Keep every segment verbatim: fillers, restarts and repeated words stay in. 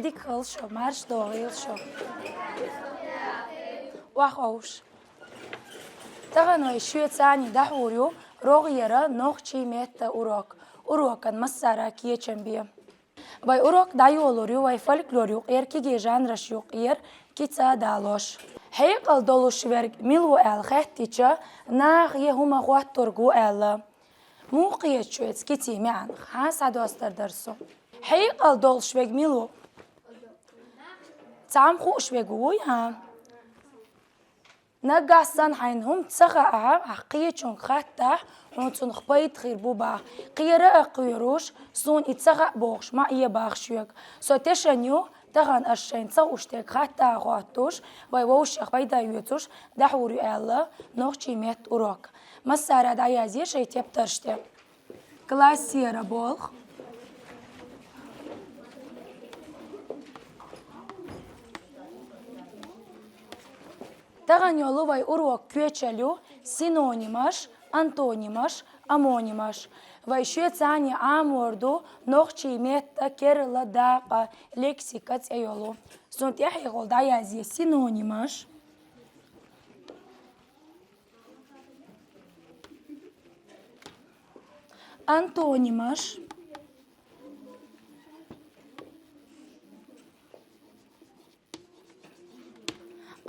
Дика хийла шо, марша догӀийла шо. Охьаховша. Тахан вай шуьца цхьана дӀахьур ю рогӀера нохчийн меттан урок. Урокан массара кечам бе. Вай урок дӀайолалур ю вай фольклор юкъера, кегий жанраш юкъера кица далош. Хьекъал долуш верг мила ву аьлла хаьттича, наха е хӀума хоттург ву аьлла. Муха кхета шуьца кицин маьӀна? Хьан схьадостар дара со? Хьекъал долуш верг мила ву? Цхьамма хууш верг вуй, а? Нагахь санна хьайна хӀума ца хаахь, ахь кхечунга хаттахь, хьуна цунах пайда хир бу боху. Кхера а кхоьруш, суна и ца хаьа бохуш, ма Ӏе боху шуьга. Со тешна ю, тахана аша шайна ца хууш дерг хатта а хоттуш, вай вовшех пайда оьцуш, дӀахьур ю аьлла, нохчийн меттан урок. Массара дӀаязъе шайн тептарш тӀе. Классера болх. Тахана йолу вай урок кечам ю синонимаш, антонимаш, омонимаш. Вай шуьца цхьана Ӏамор ду нохчийн меттан керла дакъа, лексика цӀе йолу. Цунна тӀехь хьехула дӀаязъе синонимаш. Антонимаш.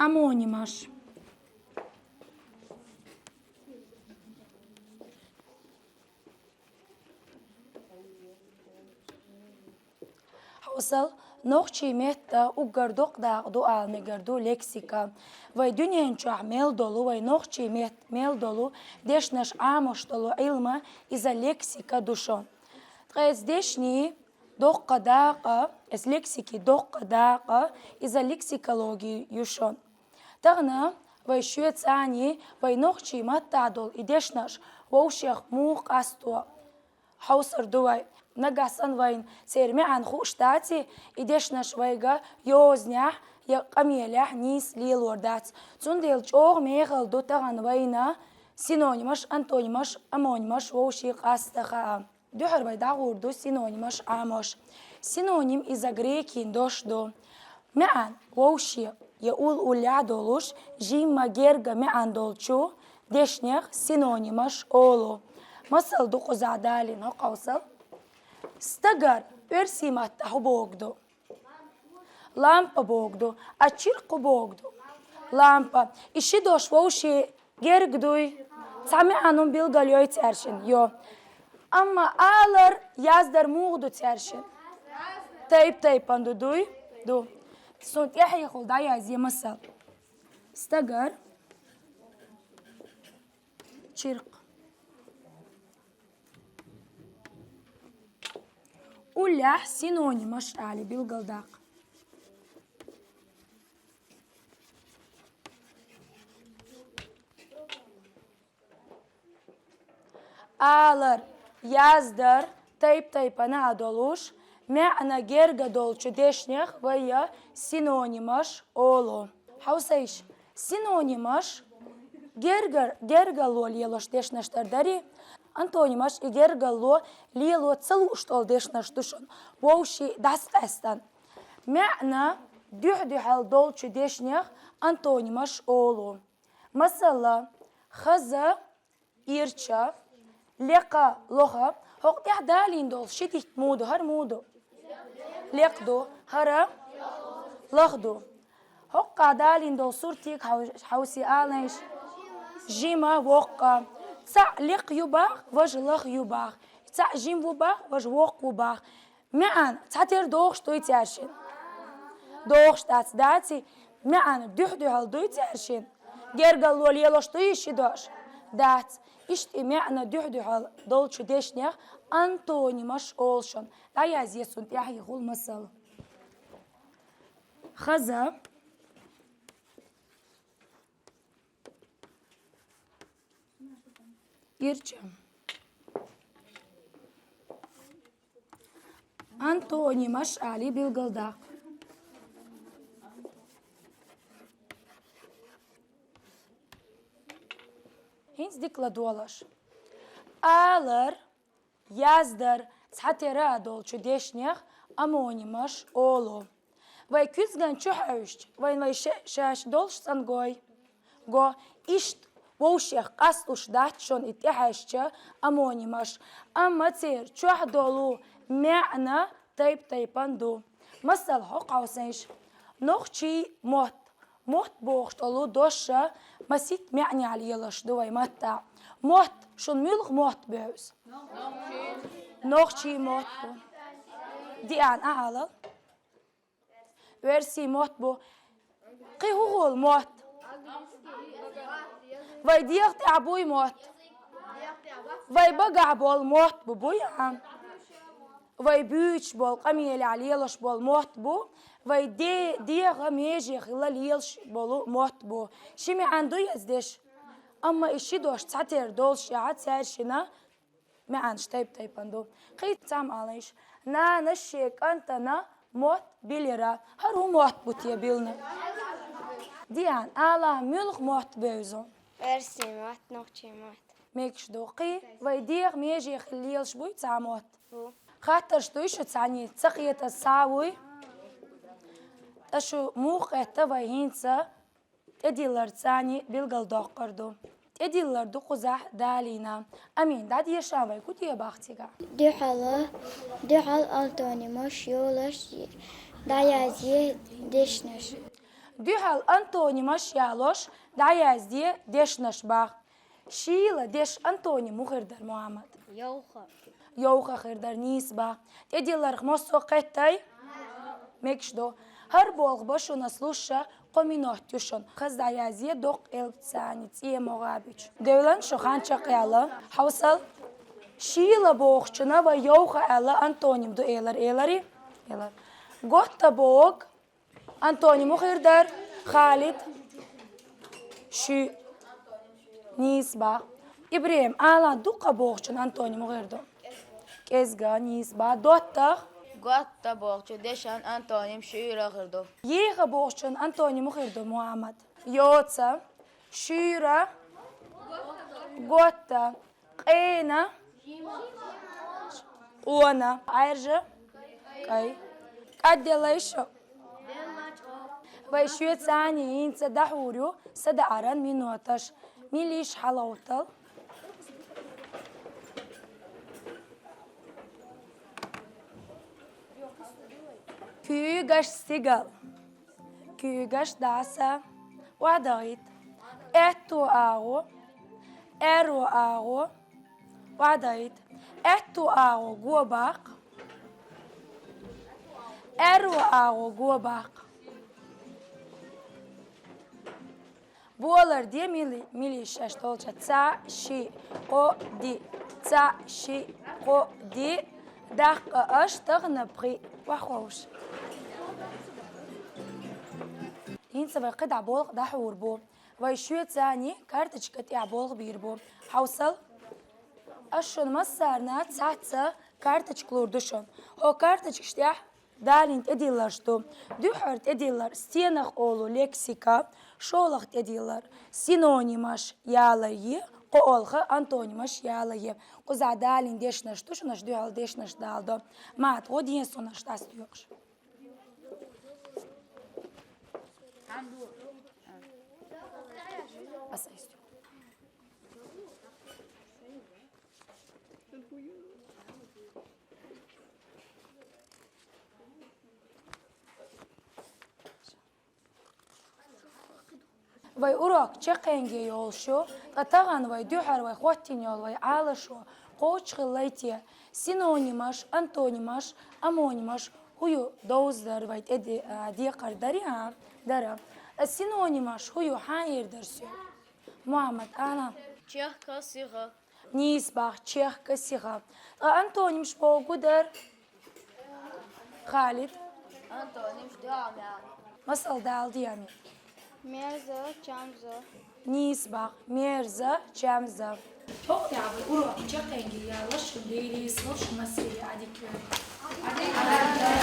Омонимаш. Хьовсал, нохчийн меттан уггар доккха дакъа ду ала мегар ду лексика. Вай дуьнен чохь мел долу, вай нохчийн меттан мел долу дешнаш Ӏамош долу Ӏилма, иза лексика ду шуна. Ткъа эцу дешнийн доккха дакъа, эцу лексикин доккха дакъа, иза лексикологи ю шуна. Тахана вай шуьца цхьана вай нохчийн маттахь долу и дешнаш вовшех муха къасто хьовсур ду вай. Нагахь санна вайна церан маьӀна хууш дац, и дешнаш вайга йозанехь я къамелехь нийса лелор дац. Цундела чӀогӀа мехала ду тахана вайна синонимаш, антонимаш, омонимаш вовшийн къаста хаа. Дуьххьара вай дӀагӀур ду синонимаш Ӏамош. Синоним иза грекийн дош ду. МаьӀна вовшийн я уллехь долуш, жимма герга маьӀна долчу дешнех синонимаш олу. Масал ду кхузахь далийна хӀокху хьовсал. Стагара оьрсийн маттахь хӀун бохург ду? Лампа бохург ду. А чиркх хӀун бохург ду? Лампа. И ши дош вовшийн герга дуй? Цхьа маьӀна хӀума билгалйой цаьршинна? Йо. Амма алар, яздар муха ду цаьршинна? Тайп-тайпана ду, дуй? Ду. Цунна тӀехь хьехула дӀаязъе масал. Стагар. Чиркх. Уллехь синонимаш али билгалдаккха. Алар, яздар, тайп-тайпана а долуш, маьӀна герга долчу дешнех вай я синонимаш олу. Хьовсийша, синонимаш гергар-, гергарло лелош дешнаш дар дарий, антонимаш и гергарло лело ца лууш долу дешнаш ду шуна, вовшийн дӀасакъаьстина. МаьӀна дуьхь-дуьхьал долчу дешнех антонимаш олу. Масала, хаза, ирча, лекха, лоха. ХӀокху тӀехь далийна долу ши дитт муха ду, хӀара муха ду? Лекха ду, хӀара лоха ду. ХӀокху далийна долу суртиг хьов-, хьовсий аланаш. Жима, воккха. Цхьаъ лекха ю боху, важа лоха ю боху. Цхьаъ жима ву боху, важа воккха ву боху. МаьӀна цхьатера догӀуш дуй цаьршинна? ДогӀуш дац, даций? МаьӀна дуьхь-дуьхьал дуй цаьршинна? Гергарло лелош дуй и ши дош? Дац. Иштта и маьӀна дуьхь-дуьхьал долчу дешнех антонимаш олу шуна. ДӀаязъе цунна тӀехь хьехула масал. Хаза. Ирча. Антонимаш али билгалдаккха. ХӀинца дика ладогӀалаш. Алар, яздар цхьатера а долчу дешнех омонимаш олу. Вай куьзган чу хьаьвсча, вайн вай ше-, шаьш долуш цӀангой. Го, иштта вовшех къасталуш дац шуна и тӀехьаьжча омонимаш, амма церан чохь долу маьӀна тайп-тайпана ду. Масала, хьо кховсийша, нохчийн мотт. Мотт бохуш долу дош масийтта маьӀнехь лелаш ду вай маттахь. Мотт, шуна муьлха мотт бевза? Нохчийн мотт бу. Диана, ахьа ала. Оьрсийн мотт бу. Кхин хӀун хуьлу мотт? Вай дегӀа тӀехь буй мотт? Вай багахь болу мотт бу, буй а? Вай буьйцуш болу, къамелехь лелаш болу мотт бу. Вай де-, дегӀан меже хилла лелаш болу мотт бу. Ши маьӀна ду иза деш? Амма и ши дош цхьатерра долуш тӀехь цаьршинна маьӀнаш тайп-тайпана ду. Кхин цхьаъ ма алийша. Нанас шен кӀантана мотт биллира. ХӀара хӀун мотт бу те биллина? Диана, ала, муьлха мотт бевза? Оьрсийн мотт, нохчийн мотт. Мегаш ду. Кхин вай дегӀан меже хилла лелаш буй цхьа мотт? Бу. Хаттарш дуй шу цхьаьний? Ца кхета схьа а вуй? Ткъа шу муха кхетта вай хӀинца? ТӀедилларца цхьаьний билгалдоккхур ду. ТӀедиллар ду кхузахь далийна. Амин, дӀадеша вай, кху тӀе бахьа цигахь. Дуьхьал, дуьхьал антонимаш йолуш дӀаязде дешнаш. Дуьхьал антонимаш ялош дӀаязде дешнаш бахьа. Шийла дешан антоним муха хир дара, Мухьаммад? Йовха. Йовха хир дара, нийса бахьа. ТӀедилларх массо а кхеттай? Мегаш ду. ХӀара болх бан шуна, слушай, кхо минот ю шуна. Хаза дӀаязде доккха элпаца цӀе ма гӀабича. Девлла шу, хан чекхъяьлла. Хьовсал. Шийла бохучунна вай йовха аьлла антоним ду элира, элира? Элира. Готта боху. Антоним муха хир дара, Халид? Шуьйра. Нийса бахьа. ИбрахӀим, ала, дукха бохучун антоним муха хир ду? КӀезга, нийса бахьа. ДоттагӀа? Готта бохучун дешан антоним шуьйра хир ду. Еха бохучун антоним муха хир ду, Мухьаммад? Йоца. Шуьйра. Готта. Къена. Къона. Ӏаьржа. КӀай. КӀадделла йиш ю. Вай шуьца цхьаьний хӀинца дӀахьур ю садаӀаран миноташ. Мила йиш хьалгӀовттал. Куьйгаш, стигал. Куьйгаш, дӀаса. Охьадахийта. Аьтту агӀо. Аьрру агӀо. Охьадахийта. Аьтту агӀо го баккха. Аьрру агӀо го баккха. Болар де мили-, мила йиш шаьш долча. Цхьаъ, шиъ, кхоъ, диъ. Цхьаъ, шиъ, кхоъ, диъ. Даккха аш, тахана пхиъ. Охьаховша. ХӀинца вай кхидӀа болх дӀахьур бу. Вай шуьца цхьаьний карточка тӀехь болх бийр бу. Хьовсал. Ас шуна массарна цхьацца карточка лур ду шуна. ХӀокху карточкаш тӀехь далийна тӀедилларш ду. Дуьххьара тӀедиллар стенах олу лексика, шолгӀа тӀедиллар синонимаш ялае, кхоалгӀа антонимаш ялае. Кхузахь далийна дешнаш ду шуна, аш дуьхьал дешнаш даладо. Мат, гӀо ден суна, аш дӀасадоькъуш. Ас айсту. Вай урок чекхйенге йолуш ю, ткъа тахана вай дуьххьара вай хӀоттийна йолу вай Ӏалашо кхочушхиллай те? Синонимаш, антонимаш, омонимаш хӀун ю довза дара вай тӀе де-, а, декхар дарий, а? Дара. Синонимаш хӀун ю, хьан эр дара соьга? Мухьаммад, ала. Чехка, сиха. Нийса боху, чехка, сиха. Ткъа антонимаш бохург хӀун дара? Халид. Антонимаш дуьхьал мел. Масал дала деми. Мерза, чамза. Нийса боху, мерза, чамза. ХӀокху тӀехь вай урок чекхйенге ялош, шун леррина йолуш массаре а дика йойла.